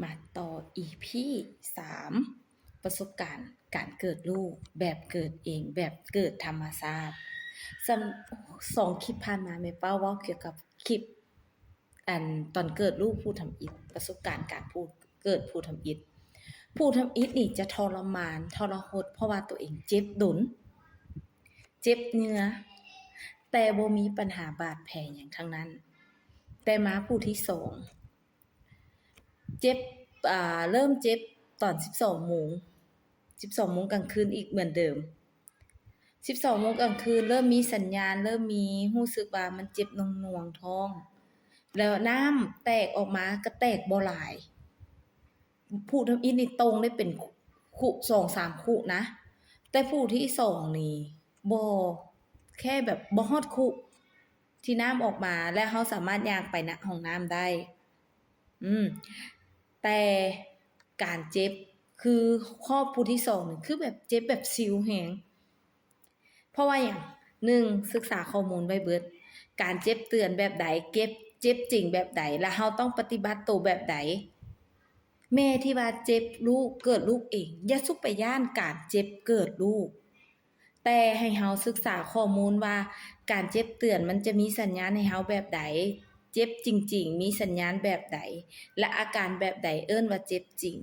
ມາຕໍ່ ອີພີ ສາມ ປະສົບການການເກີດລູກແບບເກີດເອງ ແບບເກີດທຳມະຊາດ. ສຳ ສອງຄລິບຜ່ານມາແມ່ເປົ້າເວົ້າກ່ຽວກັບຄລິບ ອັນຕອນເກີດລູກຜູ້ທຳອິດ ປະສົບການການຜູ້ເກີດຜູ້ທຳອິດ. ຜູ້ທຳອິດນີ້ຈະທໍລະມານ ທໍລະຫົດ ເພາະວ່າຕົວເອງເຈັບດົນ ເຈັບເຫຍື້ອ ແຕ່ບໍ່ມີບັນຫາບາດແຜຫຍັງທັງນັ້ນ. ແຕ່ມາຜູ້ທີສອງ ເຈັບ ອ່າ ເລີ່ມເຈັບຕອນສິບສອງໂມງ ສິບສອງໂມງກາງຄືນອີກເໝືອນເດີມ. ສິບສອງໂມງກາງຄືນເລີ່ມມີສັນຍານ ເລີ່ມມີ ຮູ້ສຶກວ່າມັນເຈັບໜ່ວງໆທ້ອງ ແລ້ວນ້ຳແຕກອອກມາກໍແຕກບໍ່ຫຼາຍ. ຜູ້ທຳອິດນີ້ຕົ່ງໄດ້ເປັນຄຸ ສອງສາມຄຸນະ ແຕ່ຜູ້ທີສອງນີ້ບໍ່ ແຄ່ແບບບໍ່ຮອດຄຸທີ່ນ້ຳອອກມາ ແລ້ວເຮົາສາມາດຍ່າງໄປນະຫ້ອງນ້ຳໄດ້. ອືມ ແຕ່ການເຈັບ ຄືຮອບຜູ້ທີສອງນີ້ ຄືແບບເຈັບແບບຊິວແຮງ. ເພາະວ່າຫຍັງ? ໜຶ່ງ ສຶກສາຂໍ້ມູນໄວ້ເບິດ ການເຈັບເຕືອນແບບໃດ ເຈັບ ເຈັບຈິງແບບໃດ ແລະເຮົາຕ້ອງປະຕິບັດໂຕແບບໃດ. ແມ່ທີ່ວ່າເຈັບລູກ ເກີດລູກເອງ ຢ່າສຸໄປຢ້ານການເຈັບເກີດລູກ. ແຕ່ໃຫ້ເຮົາສຶກສາຂໍ້ມູນວ່າ ການເຈັບເຕືອນມັນຈະມີສັນຍານໃຫ້ເຮົາແບບໃດ, ເຈັບຈິງໆ ມີສັນຍານແບບໃດ ແລະ ອາການແບບໃດເອີ້ນວ່າເຈັບຈິງ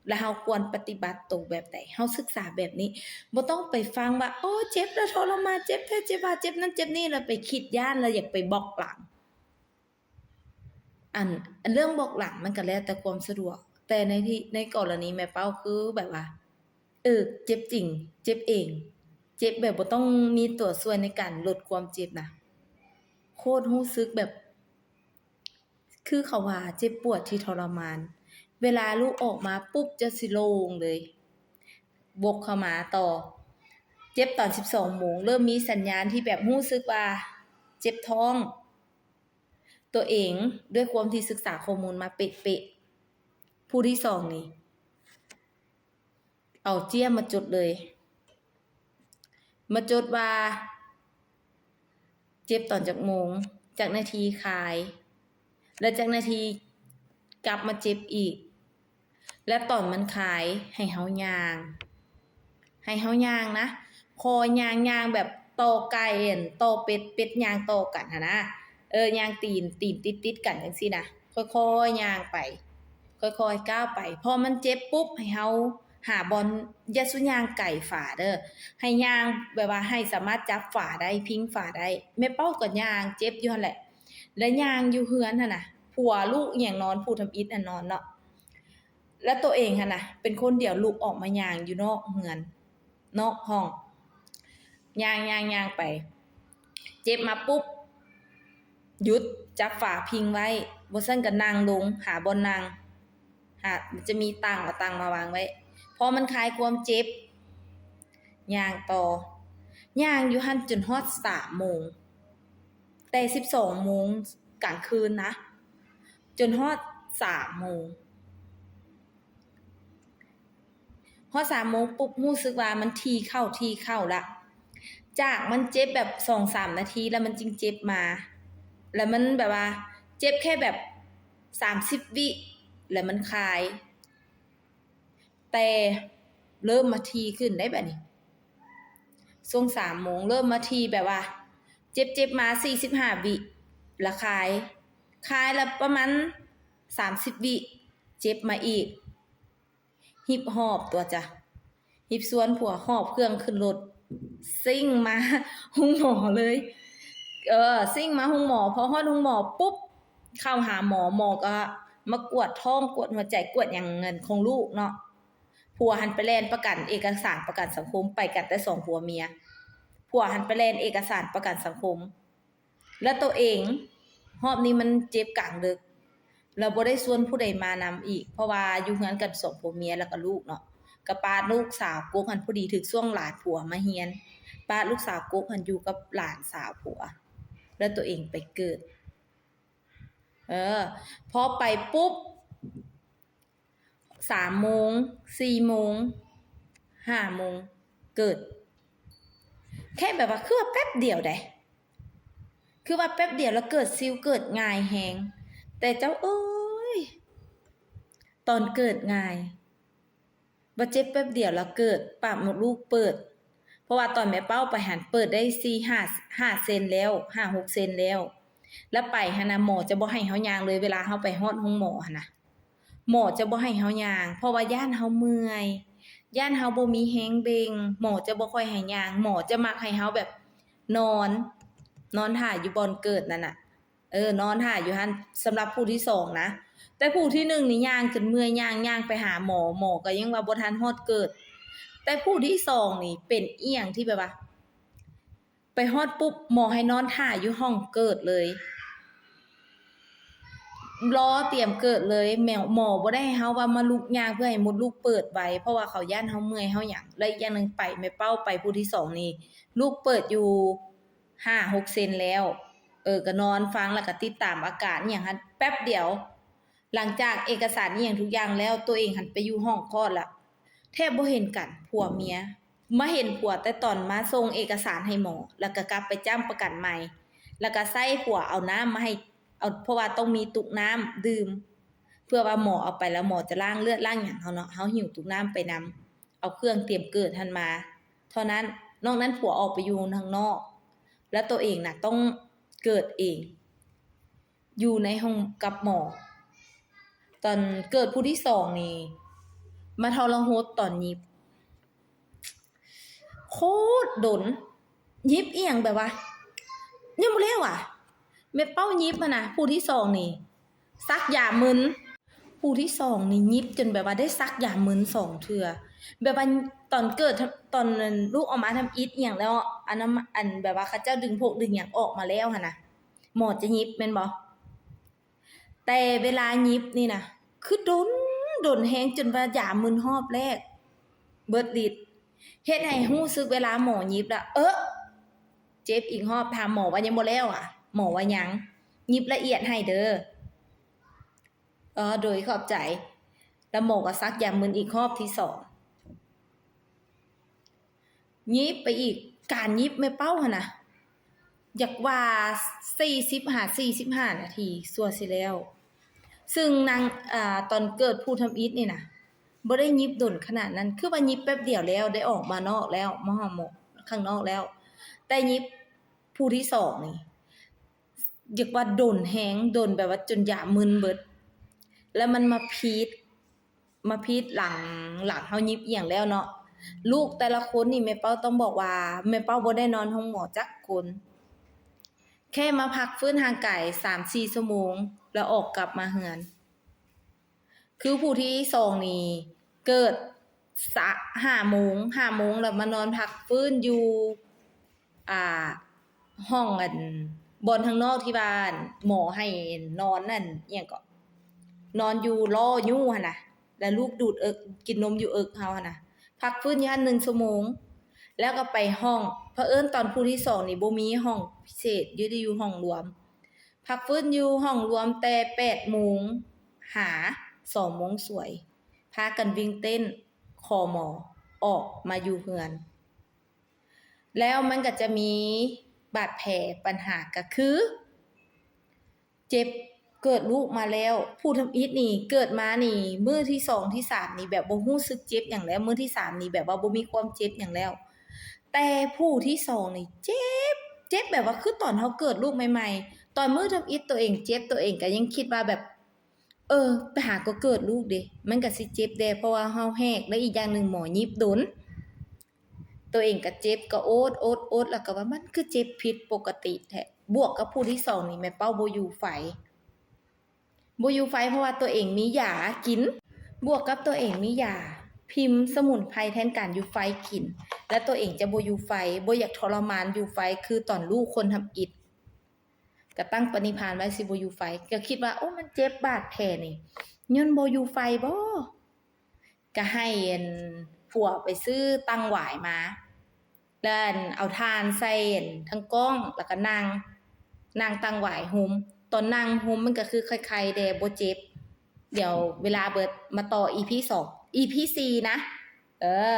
ແລະ ເຮົາຄວນປະຕິບັດໂຕແບບໃດ. ເຮົາສຶກສາແບບນີ້ ບໍ່ຕ້ອງໄປຟັງວ່າ ໂອ້ ເຈັບແລ້ວທໍລະມານ, ເຈັບແທ້ເຈັບວ່າ, ເຈັບນັ້ນເຈັບນີ້ ແລ້ວໄປຄິດຢ້ານ ແລ້ວຢາກໄປບອກຫຼັງ. ອັນ ອັນເລື່ອງບອກຫຼັງມັນກໍແລ້ວແຕ່ຄວາມສະດວກ ແຕ່ໃນທີ່ ໃນກໍລະນີແມ່ເປົ້າຄືແບບວ່າ ເອີ ເຈັບຈິງ ເຈັບເອງ ເຈັບແບບບໍ່ຕ້ອງມີຕົວຊ່ວຍໃນການລົດຄວາມເຈັບນະ ໂຄດຮູ້ສຶກແບບ ຄືເຂົາວ່າເຈັບປວດທີ່ທໍລະມານ ເວລາລູກອອກມາປຸບ ເຈົ້າຊິໂລ່ງເລີຍ. ວົກເຂົ້າມາຕໍ່ ເຈັບຕອນສິບສອງໂມງ ເລີ່ມມີສັນຍານທີ່ແບບຮູ້ສຶກວ່າເຈັບທ້ອງ. ຕົວເອງ ດ້ວຍຄວາມທີ່ສຶກສາຂໍ້ມູນມາເປະໆ ຜູ້ທີສອງນີ້ ເອົາເຈ້ຍມາຈົດເລີຍ ມາຈົດວ່າເຈັບຕອນຈັກໂມງ ຈັກນາທີຄາຍ ແລະ ຈັກນາທີກັບມາເຈັບອີກ. ແລະ ຕອນມັນຄາຍໃຫ້ເຮົາຍ່າງ ໃຫ້ເຮົາຍ່າງນະ ຄ່ອຍຍ່າງ ຍ່າງແບບຕໍ່ໄກ່ ຕໍ່ເປັດ ເປັດຍ່າງຕໍ່ກັນຫັ້ນນະ ເອີ ຍ່າງຕີນ ຕີນຕິດໆກັນຈັ່ງຊີ້ນະ ຄ່ອຍໆຍ່າງໄປ ຄ່ອຍໆກ້າວໄປ. ພໍມັນເຈັບປຸບ ໃຫ້ເຮົາຫາບ່ອນ ຢ່າສູ່ຍ່າງໄກຝາເດີ້ ໃຫ້ຍ່າງແບບວ່າໃຫ້ສາມາດຈັບຝາໄດ້ ພິງຝາໄດ້. ແມ່ເປົ້າກໍຍ່າງເຈັບຢູ່ຫັ້ນແຫຼະ ແລະ ຍ່າງຢູ່ເຮືອນຫັ້ນນະ ຜົວລູກອີ່ຫຍັງນອນ ຜູ້ທຳອິດຫັ້ນນອນເນາະ ແລະ ໂຕເອງຫັ້ນນະ ເປັນຄົນດຽວລຸກອອກມາຍ່າງຢູ່ນອກເຮືອນ ນອກຫ້ອງ ຍ່າງໆໆໄປ ເຈັບມາປຸບ ຢຸດ ຈັບຝາພິງໄວ້ ບໍ່ຊັ້ນກໍນັ່ງລົງ ຫາບ່ອນນັ່ງ ຫາ ມັນຈະມີຕັ່ງ ເອົາຕັ່ງມາວາງໄວ້. ພໍມັນຄາຍຄວາມເຈັບ ຍ່າງຕໍ່ ຍ່າງຢູ່ຫັ້ນຈົນຮອດສາມໂມງ ແຕ່ສິບສອງໂມງກາງຄືນນະ ຈົນຮອດສາມໂມງ. ຮອດສາມໂມງປຸບ ຮູ້ສຶກວ່າມັນຖີ່ເຂົ້າ ຖີ່ເຂົ້າລະ ຈາກມັນເຈັບແບບສອງສາມນາທີ ແລ້ວມັນຈຶ່ງເຈັບມາ ແລ້ວມັນແບບວ່າເຈັບແຄ່ແບບສາມສິບວິ ແລ້ວມັນຄາຍ. ແຕ່ເລີ່ມມາຖີ່ຂຶ້ນໄດ໋ບາດນີ້ ຊ່ວງສາມໂມງເລີ່ມມາຖີ່ ແບບວ່າເຈັບໆມາສີ່ສິບຫ້າວິ ລະຄາຍ ຄາຍລະປະມານສາມສິບວິ ເຈັບມາອີກ ຮີບຫອບຕົວະຈ້ະ ຮີບຊວນຜົວຫອບເຄື່ອງຂຶ້ນລົດ ຊິ່ງມາໂຮງໝໍເລີຍ ເອີ ຊິ່ງມາໂຮງໝໍ. ພໍຮອດໂຮງໝໍປຸບ ເຂົ້າຫາໝໍ ໝໍກໍມາກວດທ້ອງ ກວດຫົວໃຈ ກວດຫຍັງຂອງລູກເນາະ. ຜົວຫັ້ນໄປແລ່ນປະກັນເອກະສານປະກັນສັງຄົມ ໄປກັນແຕ່ສອງຜົວເມຍ ຜົວຫັ້ນໄປແລ່ນເອກະສານປະກັນສັງຄົມ ແລະ ໂຕເອງ ຮອບນີ້ມັນເຈັບກາງເດິກ ແລ້ວບໍ່ໄດ້ຊວນຜູ້ໃດມານຳອີກ ເພາະວ່າຢູ່ເຮືອນກັນສອງຜົວເມຍ ແລ້ວກໍລູກເນາະ ກໍປະລູກສາວກົກຫັ້ນ ພໍດີຖືກຊ່ວງຫຼານຜົວມາຮຽນ ປະລູກສາວກົກຫັ້ນຢູ່ກັບຫຼານສາວຜົວ ແລ້ວໂຕເອງໄປເກີດ. ເອີ ພໍໄປປຸບ ສາມໂມງ ສີ່ໂມງ ຫ້າໂມງ ເກີດ ແຄ່ແບບວ່າຄືວ່າແປັບດຽວໃດ໋ ຄືວ່າແປັບດຽວແລ້ວເກີດຊິວເກີດງ່າຍແຮງ ແຕ່ເຈົ້າເອີຍ ຕອນເກີດງ່າຍ ວ່າເຈັບແປັບດຽວລະເກີດ ປາກມົດລູກເປີດ ເພາະວ່າຕອນແມ່ເປົ້າໄປຫັ້ນ ເປີດໄດ້ສີ່ ຫ້າ ຫ້າເຊັນແລ້ວ ຫ້າ ຫົກເຊັນແລ້ວ ລະໄປຫັ້ນນະ ໝໍຈະບໍ່ໃຫ້ເຮົາຍ່າງເລີຍ ເວລາເຮົາໄປຮອດໂຮງໝໍຫັ້ນນະ ໝໍຈະບໍ່ໃຫ້ເຮົາຍ່າງ ເພາະວ່າຢ້ານເຮົາເມື່ອຍ ຢ້ານເຮົາບໍ່ມີແຮງເບັ່ງ ໝໍຈະບໍ່ຄ່ອຍໃຫ້ຍ່າງ ໝໍຈະມັກໃຫ້ເຮົາແບບນອນ ນອນຖ້າຢູ່ບ່ອນເກີດນັ້ນນະ ເອີ ນອນຖ້າຢູ່ຫັ້ນ ສຳລັບຜູ້ທີສອງນະ ແຕ່ຜູ້ທີໜຶ່ງນີ້ຍ່າງຈົນເມື່ອຍ ຍ່າງ ຍ່າງໄປຫາໝໍ ໝໍກໍຍັງວ່າບໍ່ທັນຮອດເກີດ ແຕ່ຜູ້ທີສອງນີ້ເປັນອີ່ຫຍັງທີ່ແບບວ່າ ໄປຮອດປຸບ ໝໍໃຫ້ນອນຖ້າຢູ່ຫ້ອງເກີດເລີຍ ລໍຕຽມເກີດເລີຍ ແມ່ນ ໝໍບໍ່ໄດ້ໃຫ້ເຮົາວ່າມາລຸກຍ່າງເພື່ອໃຫ້ມົດລູກເປີດໄວ ເພາະວ່າເຂົາຢ້ານເຮົາເມື່ອຍເຮົາຫຍັງ ແລະ ອີກຢ່າງໜຶ່ງໄປ ແມ່ເປົ້າໄປຜູ້ທີສອງນີ້ ລູກເປີດຢູ່ຫ້າຫົກເຊັນແລ້ວ ເອີ ກໍນອນຟັງ ແລ້ວກໍຕິດຕາມອາການອີ່ຫຍັງຫັ້ນແປັບດຽວ ຫຼັງຈາກເອກະສານອີ່ຫຍັງທຸກຢ່າງແລ້ວ ຕົວເອງຫັ້ນໄປຢູ່ຫ້ອງຄອດລະ ແທບບໍ່ເຫັນກັນ ຜົວເມຍ ມາເຫັນຜົວແຕ່ຕອນມາສົ່ງເອກະສານໃຫ້ໝໍ ແລ້ວກໍກັບໄປຈ້ຳປະກັນໃໝ່ ແລ້ວກໍໃຊ້ຜົວເອົານ້ຳມາໃຫ້ ເອົາ ເພາະວ່າຕ້ອງມີຕຸກນ້ຳດື່ມ ເພື່ອວ່າໝໍເອົາໄປແລ້ວ ໝໍຈະລ້າງເລືອດລ້າງຫຍັງເຮົາເນາະ ເຮົາຫິ້ວຕຸກນ້ຳໄປນຳ ເອົາເຄື່ອງຕຽມເກີດຫັ້ນມາ ເທົ່ານັ້ນ ນອກນັ້ນຜົວອອກໄປຢູ່ທາງນອກ ແລ້ວໂຕເອງນະຕ້ອງເກີດເອງ ຢູ່ໃນຫ້ອງກັບໝໍ ຕອນເກີດຜູ້ທີສອງນີ້ ມາທໍລະຫົດຕອນຫຍິບ ໂຄດດົນ ຫຍິບອີ່ຫຍັງແບບວ່າ ຍັງບໍ່ແລ້ວຫວາ ແມ່ເປົ້າຫຍິບຫັ້ນນະ ຜູ້ທີສອງນີ້ ສັກຢາມຶນ ຜູ້ທີສອງນີ້ຫຍິບຈົນແບບວ່າໄດ້ສັກຢາມຶນສອງເທື່ອ ແບບວ່າຕອນເກີດ ຕອນລູກອອກມາທຳອິດອີ່ຫຍັງແລ້ວ ອັນນັ້ນ ອັນແບບວ່າເຂົາເຈົ້າດຶງພົກດຶງຫຍັງອອກມາແລ້ວຫັ້ນນະ ໝໍຈະຫຍິບແມ່ນບໍ່? ແຕ່ເວລາຫຍິບນີ້ນະ ຄືດົນ ດົນແຮງຈົນວ່າຢາມຶນຮອບແລກເບິດລິດ ເຮັດໃຫ້ຮູ້ສຶກເວລາໝໍຫຍິບລະ ເອີ ເຈັບອີກຮອບ ຖາມໝໍວ່າຍັງບໍ່ແລ້ວຫວາ ໝໍວ່າຍັງ ຫຍິບລະອຽດໃຫ້ເດີ. ອໍ ໂດຍ ຂອບໃຈ. ລະໝໍກໍສັກຢາມຶນອີກຮອບທີສອງ. ຍິບໄປອີກ, ການຍິບແມ່ເປົ້າຫັ້ນນະ ຢາກວ່າສີ່ສິບຫາສີ່ສິບຫ້ານາທີ ຊົ່ວຊິແລ້ວ. ຊຶ່ງນາງ ອາ ຕອນເກີດຜູ້ທຳອິດນີ້ນະ ບໍ່ໄດ້ຍິບດົນຂະໜາດນັ້ນ, ຄືວ່າຍິບແປັບດຽວແລ້ວ ໄດ້ອອກມານອກແລ້ວ ມາຮອດໝໍຂ້າງນອກແລ້ວ, ແຕ່ຍິບຜູ້ທີສອງນີ້ ຢາກວ່າດົນແຮງ, ດົນແບບວ່າຈົນຢາມຶນເບິດ, ແລ້ວມັນມາພີດ, ມາພີດຫຼັງ, ຫຼັງເຮົາຍິບອີ່ຫຍັງແລ້ວເນາະ. ລູກແຕ່ລະຄົນນີ້ແມ່ເປົ້າຕ້ອງບອກວ່າ ແມ່ເປົ້າບໍ່ໄດ້ນອນໂຮງໝໍຈັກຄົນ, ແຄ່ມາພັກຟື້ນຮ່າງກາຍສາມສີ່ຊົ່ວໂມງ ແລ້ວອອກກັບມາເຮືອນ. ຄືຜູ້ທີສອງນີ້ເກີດສະ ຫ້າໂມງ, ຫ້າໂມງແລ້ວມານອນພັກຟື້ນຢູ່ ອ່າ ຫ້ອງ ອັນ ບ່ອນທາງນອກທີ່ວ່າ ອັນ ໝໍໃຫ້ນອນ ອັນ ອີ່ຫຍັງເກາະ ນອນຢູ່ລໍ້ຍູ້ຫັ້ນນະ, ແລ້ວລູກດູດເອິກ ກິນນົມຢູ່ເອິກເຮົາຫັ້ນນະ, ພັກຟື້ນຢູ່ຫັ້ນໜຶ່ງຊົ່ວໂມງ ແລ້ວກໍໄປຫ້ອງ. ເຜີອິນຕອນຜູ້ທີສອງນີ້ບໍ່ມີຫ້ອງພິເສດ, ຢູ່ ໄດ້ຢູ່ຫ້ອງລວມ. ພັກຟື້ນຢູ່ຫ້ອງລວມແຕ່ແປດໂມງຫາສອງໂມງສວຍ, ພາກັນວິ່ງເຕັ້ນຂໍໝໍອອກມາຢູ່ເຮືອນ. ແລ້ວມັນກໍຈະມີບາດແຜ, ບັນຫາກໍຄືເຈັບ, ເກີດລູກມາແລ້ວ ຜູ້ທຳອິດນີ້ເກີດມານີ້ ມື້ທີສອງທີສາມນີ້ແບບບໍ່ຮູ້ສຶກເຈັບຫຍັງແລ້ວ, ມື້ທີສາມນີ້ແບບວ່າບໍ່ມີຄວາມເຈັບຫຍັງແລ້ວ, ແຕ່ຜູ້ທີສອງນີ້ເຈັບ, ເຈັບແບບວ່າຄືຕອນເຮົາເກີດລູກໃໝ່ໆ. ຕອນມື້ທຳອິດໂຕເອງເຈັບ ໂຕເອງກໍຍັງຄິດວ່າແບບ ເອີ ໄປຫາກໍເກີດລູກເດ ມັນກໍຊິເຈັບແດ່ ເພາະວ່າເຮົາແຮກ ແລະ ອີກຢ່າງໜຶ່ງໝໍຍິບດົນ, ໂຕເອງກໍເຈັບ ກໍອົດ, ອົດ, ອົດ ແລ້ວກໍວ່າມັນຄືເຈັບຜິດປົກກະຕິແທ້. ບວກກັບຜູ້ທີສອງນີ້ແມ່ເປົ້າບໍ່ຢູ່ໄຟ, ບໍ່ຢູ່ໄຟ ເພາະວ່າໂຕເອງມີຢາກິນ, ບວກກັບໂຕເອງມີຢາພິມສະໝຸນໄພແທນການຢູ່ໄຟກິນ ແລະ ໂຕເອງຈະບໍ່ຢູ່ໄຟ, ບໍ່ຢາກທໍລະມານຢູ່ໄຟຄືຕອນລູກຄົນທຳອິດ. ກໍຕັ້ງປະນິພານໄວ້ຊິບໍ່ຢູ່ໄຟ, ກໍຄິດວ່າ ໂອ້ ມັນເຈັບບາດແຜນີ້ ຍ້ອນບໍ່ຢູ່ໄຟບໍ? ກໍໃຫ້ ອັນ ຜົວໄປຊື້ຕັ່ງຫວາຍມາ ແລ້ວ ອັນ ເອົາຖ່ານໃສ່ ອັນ ທັງກ້ອງ ແລ້ວກໍນັ່ງ, ນັ່ງຕັ່ງຫວາຍໂຮມ. ຕອນນັ່ງໂຮມມັນກໍຄືໄຄໆແດ່ ບໍ່ເຈັບ. ດຽວເວລາເບິດ ມາຕໍ່ອີພີສອງ ອີພີສີ່ນະ. ເອີ.